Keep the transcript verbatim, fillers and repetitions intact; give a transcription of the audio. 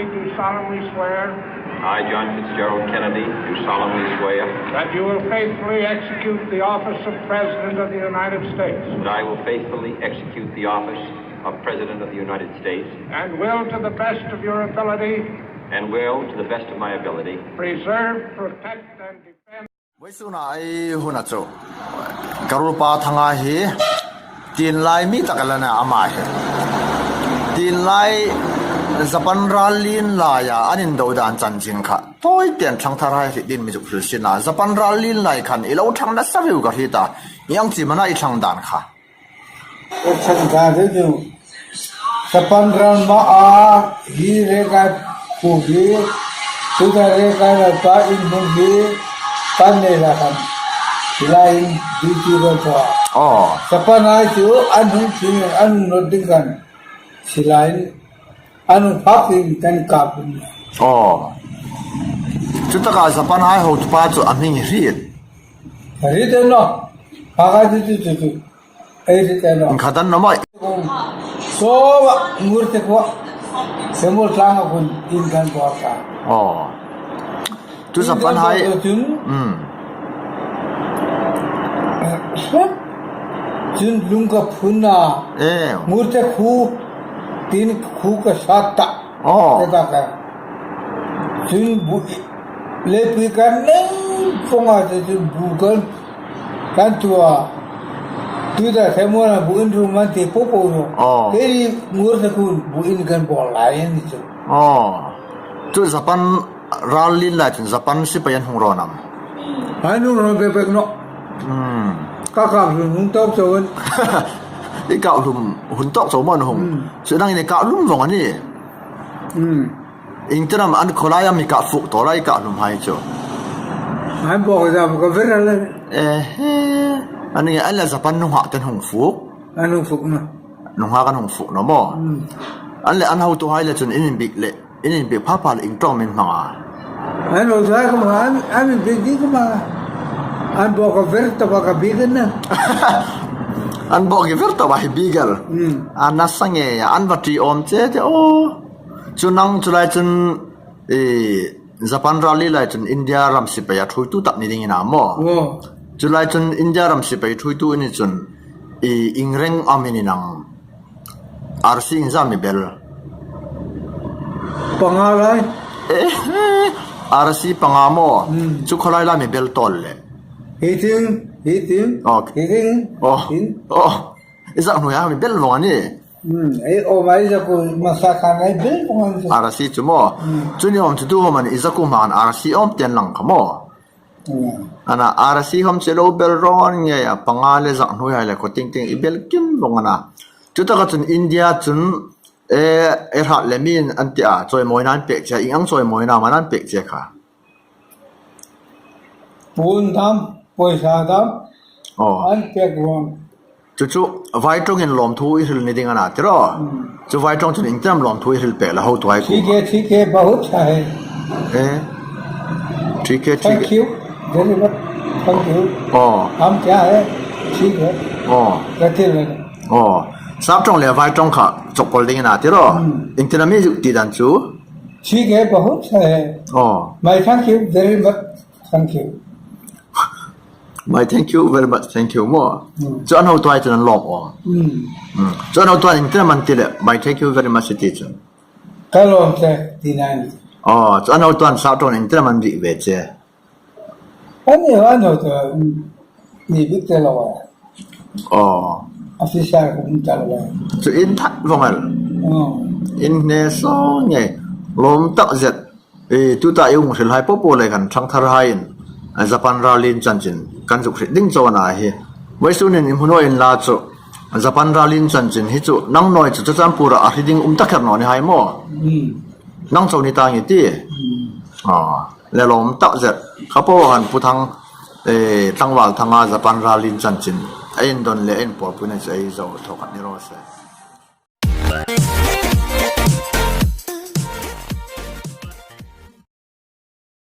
Do solemnly swear. I, John Fitzgerald Kennedy, do solemnly swear. That you will faithfully execute the office of President of the United States. That I will faithfully execute the office of President of the United States. And will, to the best of your ability. And will, to the best of my ability. Preserve, protect, and defend. Vawisuna ei huna chu ka ruolpa Thanga hi tin lai mi tak a la na ama hi. Tin lai Japan ral lien laia an indo dan chanchin kha. Tawi ten thlang thar hai hi din mi zuk hril sien a. Japan ral lien lai khan i lo thlang nasa viu ka hriet a. Ieng chi am a na i thlang dan kha? Action ka de du. Japan ral hmaa hi Rekai khuo hi, tuta Rekai Lalpa in hming hi, kan nei la kan. Hi lai in duty kan thaw. Oh. Japan hai chu an hung thim, an hung nawt ding kan. Hi lai in an hung phak ding kan kap ding. Oh. Chutaka Japan hai hotupa chu a hming hriet. Hriet naw. Phak a chu chu chu chu. Ei, ri te lo. Ieng khat an nawm ai. Saw, Ngurte khuo. Semul tlanga khun in kan bawl ta. Oh. Chu Japan hai. Chun. Hmm. Chun lung ka phun a. Eh. Ngurte khuo. Tin khuo ka sat ta. Oh. Te ta ka. Chun bu, le pui kan neng phong a te chun bu kan, kan tua. Tuta Semula bu in rum man ti po po ro. Oh. Kei ri Ngurte khuon bu in kan bawl lai ni chu. Oh. Chu Japan ral lien lai chun Japan sipai an hung rawn am? An hung rawn bek bek naw. Hmm. Ka kap hlum hung tawk chau an. I kap hlum hun tawk chau maw an hung. Hmm. Chu nangin i kap hlum vong a ni. Hmm. Ieng tin am an khawlai am i kap fuk tawk lai, i kap hlum hai chu? An bawk zam ka ver a le. Eh, he. An nge an la Japan nunghak ten hung fuk? An hung fuk naw. Nunghak an hung fuk naw maw? Hmm. An le an hotuhai le chun in inbiek le, in inbiek pha pha le ieng tawk am in hmang a? An hotuhai ka hmang, an, an inbiek ding ka hmang. An bawk ka ver tawpa ka biek a na. An bawk ka ver tawpa hi biek el. Hmm. A nasa ngei a, an va ṭi awm che che aw. Chu nang chu lai chun, eh, Japan ral lien lai chun India ram sipai a ṭhuoitu tak ni ding i na maw? Aw. Chu lai chun India ram sipai ṭhuoitu i ni chun, eh, ieng reng am i ni nang? R C iengzat am i bel? Panga lai. Eh, R C panga maw? Hmm. Chu khawlai lai am i bel tawl le? Hi ting, hi ting. Ok. Hi ting. Oh. Hin. Oh. I zak hnuoia am i bel vong a ni? Hmm, ei, o, mai za ku, masa khan ei bel vong a ni. R C chu maw? Hmm. Chu ni awm chu tu awm a ni, i za ku hmain R C awm ten lang kha maw? Hmm. A na, R C khom che lo bel rawn ngei a, panga le zak hnuoia le khaw ting ting i bel kim vong a na. Chutaka chun India chun, eh, eh, hrat le min an ti a, chawimawina an pek che, ieng ang chawimawina am an pek che kha? Puon dam, pawisa dam, oh, an pek rawn. Chu chu, Vaiṭawngin lawmthu i hril ni ding a na, ti ro? Hmm. Chu Vaiṭawng chun ieng tin am lawmthu i hril pek la hotuhai kuoma? Thi ke, thi ke, bahut sa hai. Eh? Thi ke, thi ke. Thank you very much. Thank you. Oh. Hum kya hai? Thi ke. Oh. Ka ti le. Oh. Sapṭawng le Vaiṭawng kha chawk pawl ding a na, ti ro? Hmm. Ieng tin am i zuk ti dan chu? Thi ke, bahut sa hai. Oh. My thank you very much. Thank you. My thank you very much, thank you maw. Hmm. Chu an hotuhai chun an lawm aw. Hmm. Hmm. Chu an hotuhai ieng tin am an ti le, my thank you very much i ti chu? Ka lawm che, ti nai. Oh, chu an hotuhai Sapṭawng ieng tin am an ri ve che? An ni, an hotuhai, hmm, ni bik te lo a. Oh. Officer khom ta lo a. Chu in that vong el. Oh. In hne saw ngei. Lawm tak zet. Eh, tuta i hung hril hai po po le khan thangthar haiin, eh, Japan ral lien chanchin kan zuk hril ding chau a na hi. Vawisunin i hmu naw inla chu, Japan ral lien chanchin hi chu, nang naw chu Churachandpur-a a hre ding um ta kher naw ni hai maw? Hmm. Nang chau ni ta nge ti? Hmm. Ah, le lawm tak zet. Kha po khan Pu Thang, eh, Tlangval Thanga Japan ral lien chanchin ei indawn le ei inpawlpuina chu ei zo thaw khat ni raw se.